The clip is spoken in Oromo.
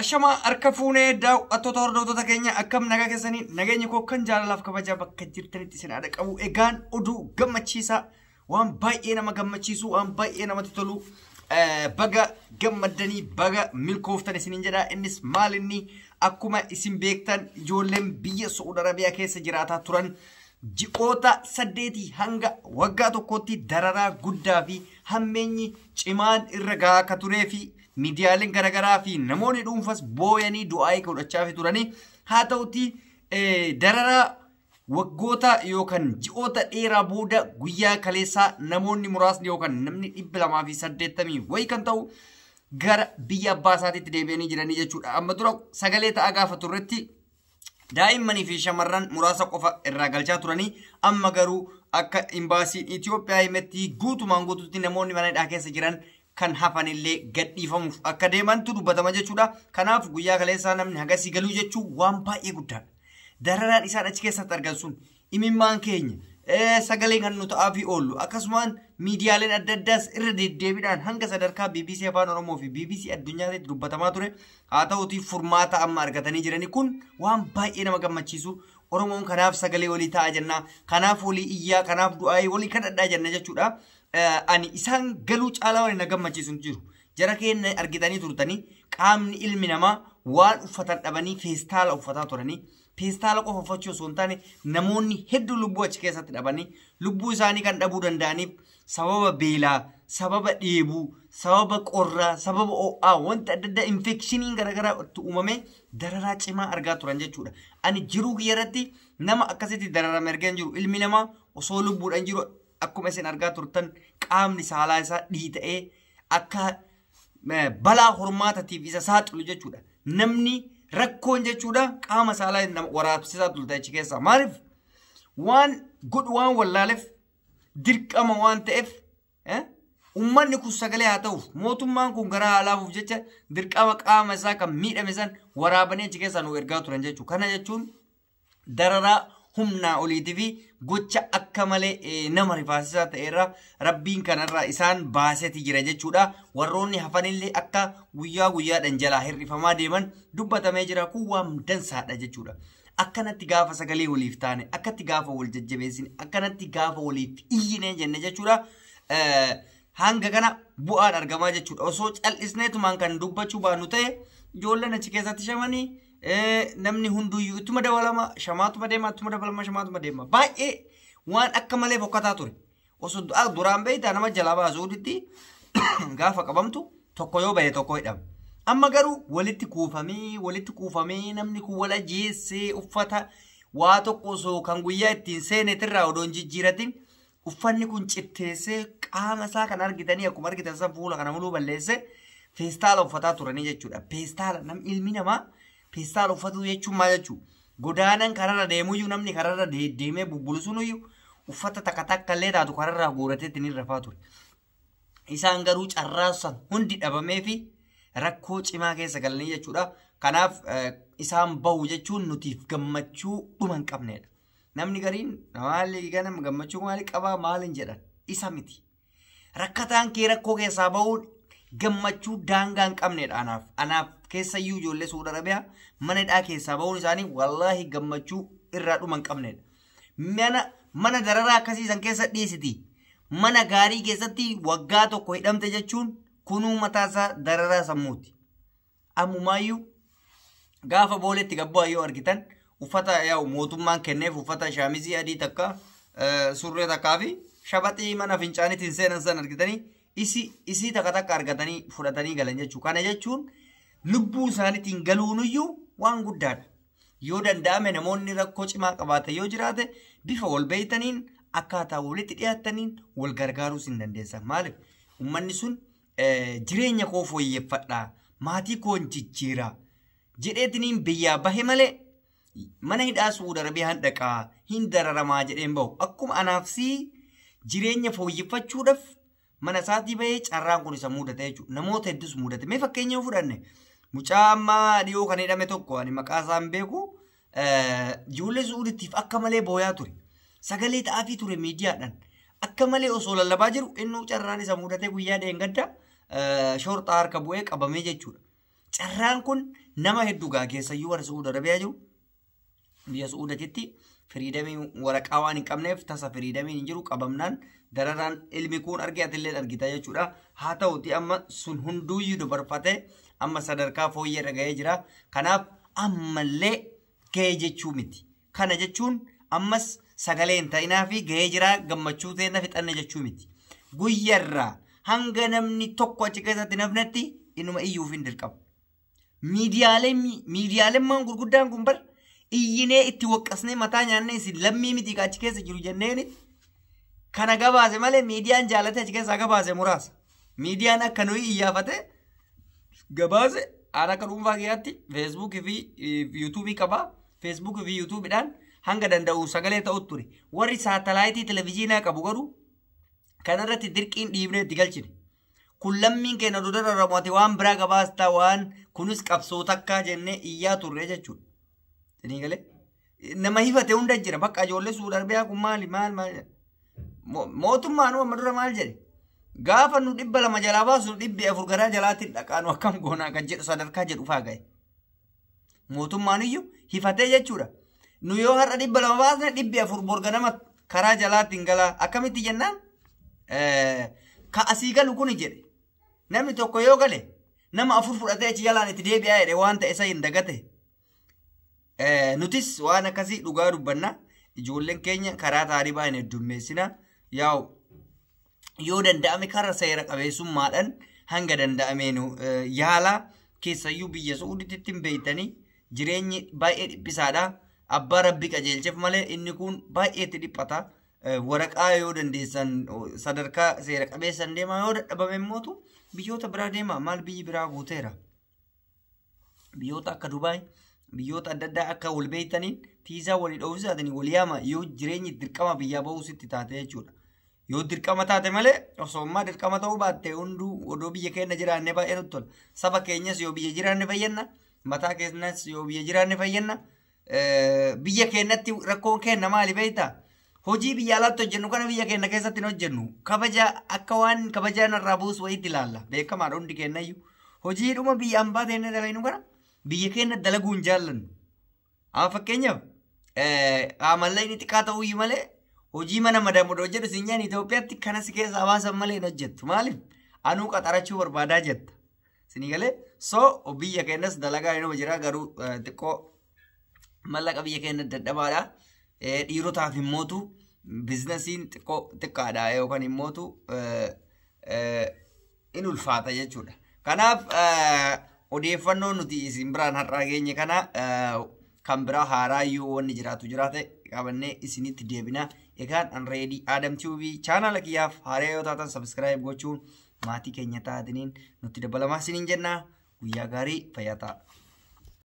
Ashamaa harka fuunee daawwattoota hordoftoota keenya akkam nagaa keessanii nageenya koo kan jaalalaaf kabajaa bakka jirtanitti isin haadha qabu. Egaan oduu gammachiisaa waan baay'ee nama gammachiisu waan baay'ee namatti tolu baga gammaddanii baga milkooftan isiniin jedha. Innis maal inni akkuma isin beektan ijoolleen biyya Saa'ud Arabiyaa keessa jiraataa turan ji'oota 8 hanga waggaa tokkootti dararaa guddaa fi hammeenyi cimaan irra gahaa akka turee fi miidiyaaleen garaagaraa fi namoonni dhuunfas booyanii du'aa godhachaa fi turanii haa ta'uti dararaa waggoota yookaan ji'oota dheeraa booda guyyaa kaleessaa namoonni muraasni yookaan namni 280 wayii kan ta'u gara biyya abbaa isaatiitti deebi'anii jiranii jechuudha. Amma dura sagalee ta'aa gaafa turretti daa'immanii fi shamarran muraasa qofa irraa galchaa turanii amma garuu akka imbaasiin Itoophiyaa himetti guutumaan guututti namoonni mana hidhaa keessa jiran kan hafanillee gadhiifamuuf akka deemantu dubbatama jechuudha. Kanaaf guyyaa kaleessaa namni hagasii galuu jechuun waan baay'ee guddaadha. Dararaan isaan achi keessatti argan sun imimmaan keenya sagalee kan nu ta'aa fi oollu akkasumaan miidiyaaleen adda addaas irra deddeebiidhaan hanga sadarkaa BBC Afaan Oromoo fi BBC addunyaatti dubbatamaa ture. Haa ta'uti furmaata amma argatanii jiranii kun waan baay'ee nama gammachiisu. Oromoon kanaaf sagalee walii ta'a jenna. Kanaaf walii iyyaa, kanaaf du'aayii walii kadhadhaa jenna jechuudha. Ani isaan galuu caalaa waliin na gammachiisu jiru. Jara keenya argitanii turtanii qaamni ilmi namaa waan uffatan dhabanii feestaala uffataa turanii feestaala qofa uffachuu osoo hin taane namoonni hedduu lubbuu achi keessatti dhabanii lubbuu isaanii kan dhabuu danda'aniif sababa beelaa, sababa dheebuu, sababa qorraa, sababa ho'aa wanta adda addaa infekshiniin garaagaraa itti uumamee dararaa cimaa argaa turan jechuudha. Ani jiruu kiyya irratti nama akkasitti dararame argaa hin jiru. Ilmi namaa osoo lubbuudhaan jiru akkuma isin argaa turtan qaamni saalaa isaa dhiita'ee akka balaa hormaatatiif isa saaxilu jechuudha. Namni rakkoon jechuudha qaama saalaa nama waraabsisaa turte achi keessaa. Maaliif waan godhu waan wallaaleef dirqama waan ta'eef uummanni kun sagalee haa ta'uuf mootummaan kun garaa haa laafuuf jecha dirqama qaama isaa kan miidhame san waraabanii achi keessaa nu ergaa turan jechuudha. Kana jechuun dararaa humnaa oliitii fi gocha akka malee nama rifaasisaa ta'erra rabbiin kanarraa isaan baaseeti jira jechuudha. Warroonni hafanillee akka guyyaa guyyaadhaan jalaa hir'ifamaa deeman dubbatamee jira. Kun waan dansaadha jechuudha. Akkanatti gaafa sagalee waliif taane, akkatti gaafa wal jajjabeessine, akkanatti gaafa waliif iyyine jenne jechuudha. Hanga kana bu'aan argamaa jechuudha. Osoo cal'isneetumaan kan dubbachuu baannu ta'e ijoolleen achi keessatti shamanii namni hunduyyuu ittuma dabalama shamaatuma deema ittuma dabalama shamaatuma deema baay'ee waan akka malee fokkataa ture osoo duraan beektaa nama jalaa baasuutitti gaafa qabamtu tokko yoo bahe tokko hidhama. Amma garuu walitti kuufamee namni kun wal ajjeessee uffata waa tokko osoo kan guyyaa ittiin seenetirraa odoo hin jijjiiratin uffanni kun citteessee qaama isaa kan argitanii akkuma argitan san fuula kana muluu balleessee feestaala uffataa turanii jechuudha. Feestaala namni ilmi namaa feestaala uffatu jechuun maal jechuudha? Godaanan kararra deemuyyuu namni kararra deemee bubbulusunuyyuu uffata takka takka illee taatu kararraa guuratee ittiin rafaa ture. Isaan garuu carraa san hundi dhabamee fi rakkoo cimaa keessa galanii jechuudha. Kanaaf isaan bahu jechuun nutiif gammachuu dhuma hin qabnedha. Namni gariin maali ganama gammachuu maali qabaa maaliin jedhan isa miti. Rakkataan kee rakkoo keessaa bahuun gammachuu daangaa hin qabnedha anaaf. Anaaf keessayyuu ijoollee Saa'ud Arabiyaa mana hidhaa keessaa bahuun isaanii wallaahi gammachuu irraa dhuma hin qabnedha. Mana dararaa akkasii san keessa dhiisiti. Mana gaarii keessatti waggaa tokko hidhamte jechuun kunuu mataasaa dararaa sammuuti. Ammumaayyuu gaafa booletti gabbaa yoo argitan uffata yaa'u mootummaan kenneef uffata shaamizii adii takka surree takkaa fi shabaxii mana fincaaniitiin seenan san argitanii isii takka takka argatanii fudhatanii galan jechuudha. Kana jechuun lubbuu isaaniitiin galuunuyyuu waan guddaadha. Yoo danda'ame namoonni rakkoo cimaa qabaatan yoo jiraate bifa wal beeytaniin akkaataa walitti dhiyaataniin wal gargaaruus hin dandeessan. Maaliif uummanni sun jireenya koo fooyyeffadhaa maatii koo jijjiiraa jedheetiniin biyyaa bahe malee mana hidhaa Saa'ud Arabiyaa hin dhaqaa hin dararamaa jedheen bahu. Akkuma anaafsii jireenya fooyyeffachuudhaaf mana isaatii bahee carraan kun isa mudate jechuudha. Namoota hedduus mudate. Mee fakkeenya yoo fudhanne mucaa ammaa dhiyoo kan hidhame tokko ani maqaa isaa hin beeku ijoollee Su'uudittiif akka malee booyaa ture. Sagalee ta'aafii ture miidiyaadhaan. Akka malee osoo lallabaa jiru inni carraan isa mudatee guyyaa dheengadda shorxaa harka bu'ee qabamee jechuudha. Carraan kun nama hedduu gaa keessayyuu warra Su'uud Arabiyaa jiru. Biyya Su'uudatitti freedomii waraqaa waan hin qabneef tasa freedomiin hin jiru qabamnaan dararaan ilmi kun arge atillee argita jechuudha. Haa ta'uti amma sun hunduuyyuu dabarfatee amma sadarkaa fooyyee irra ga'ee jira. Kanaaf ammallee ga'ee jechuu miti. Kana jechuun ammas sagalee hin ta'inaa fi ga'ee jira gammachuu ta'e fixanne jechuu miti. Guyyarraa hanga namni tokko achi keessatti nafnetti inuma iyyuuf hin dirqamu. Miidiyaaleen maan gurguddaan kun bar iyyinee itti waqqasnee mataa nyaannee isin lammii miti achi keessa jiru jenneeni kana gabaase malee miidiyaan jaalate achi keessaa gabaase muraasa. Miidiyaan akka nuyi iyyaafate gabaase aan akka dhuunfaa kiyyaatti Facebookii fi YouTubeii qabaa. Facebookii fi YouTubeiidhaan hanga danda'u sagalee ta'utu ture. Warri saatalaayitii televizyiinaa qabu garuu kanarratti dirqiin dhiibnee itti galchine. Kun lammiin keenya dura rarramu waan biraa gabaastaa waan kunis qabsoo takkaa jennee iyyaa turre jechuudha. Isinii galee? Nama hifate hunda jira bakka ijoollee Suudi Arabiyaa kun maali maal maal mootummaan amma dura maal jedhe gaafa nu 200 jalaa baasu 400 garaa jalaatti dhaqaanu akkam goonaa kan jedhu sadarkaa jedhu faa ga'e. Mootummaan iyyuu hifatee jechuudha. Nu yoo har'a 200 baasne 400 borga nama karaa jalaatti hin galaa akkamitti jennaan ka asii galu kuni jedhe namni tokko yoo gale nama 4 fudhatee achi jalaan itti deebi'aa jedhe waan ta'e isa hin dagate. Nutis waan akkasii dhugaa dubbanna. Ijoolleen keenya karaa taaribaa hin heddummeessina. Yaa'u yoo danda'ame karaa seera qabeessummaadhaan hanga danda'ameen yaala keessayyuu biyya Su'uuditti hin beeytanii jireenyi baay'ee dhiphisaadha. Abbaa rabbi qajeelcheef malee inni kun baay'ee itti dhiphata. Waraqaa yoo dandeessan sadarkaa seera qabeessan deemaa yoo dadhabame immootu biyyoota biraa deema maal biyyi biraa guuteera. Biyyoota akka Dubaay biyyoota adda addaa akka wal beeytaniin tiisaa walii dhoofisaatiin wal yaama yoo jireenyi dirqama biyyaa bahuu sitti taate jechuudha. Yoo dirqama taate malee osoo ammaa dirqama ta'uu baatte hunduu odoo biyya keenya jiraanne baay'ee nutti tola. Saba keenyas yoo biyya jiraanne fayyanna mataa keenyas yoo biyya jiraanne fayyanna biyya keenyatti rakkoon keenya maali beektaa? Hojii biyya alaatti hojjennu kana biyya keenya keessatti hin hojjennu. Kabaja akka waan kabajaa narraa buusu wayiitti ilaalla. Beekamaadha hundi keenyayyuu. Hojiidhuma biyya hambaa ta'e dalagnu kana biyya keenya dalaguu hin jaallannu. Amma fakkeenyaaf mallaqni xiqqaa ta'uyyuu malee hojii mana madamu hojjedhu siin jaan Itoophiyaatti kanas keessaa baasan malee hin hojjettu. Maaliif? Anuu qaxarachuu barbaadaa jetta. Sinii galee so biyya keenyas dalagaa inuma jira garuu xiqqoo mallaqa biyya keenya dadhabaadha. Dhiirotaaf immootu biizinasiin xiqqoo xiqqaadha yookaan immootu in ulfaata jechuudha. Kanaaf odeeffannoo nuti isin biraan har'aa geenye kana kan biraa haaraa yoo wanni jiraatu jiraate qabannee isinitti deebina. Egaan an Reedii Adam TV chaanaala kiyyaaf haaraa yoo taatan subscribe gochuun maatii keenya taataniin nutti dabalamaa isiniin jenna. Guyyaa gaarii fayyaa ta'a.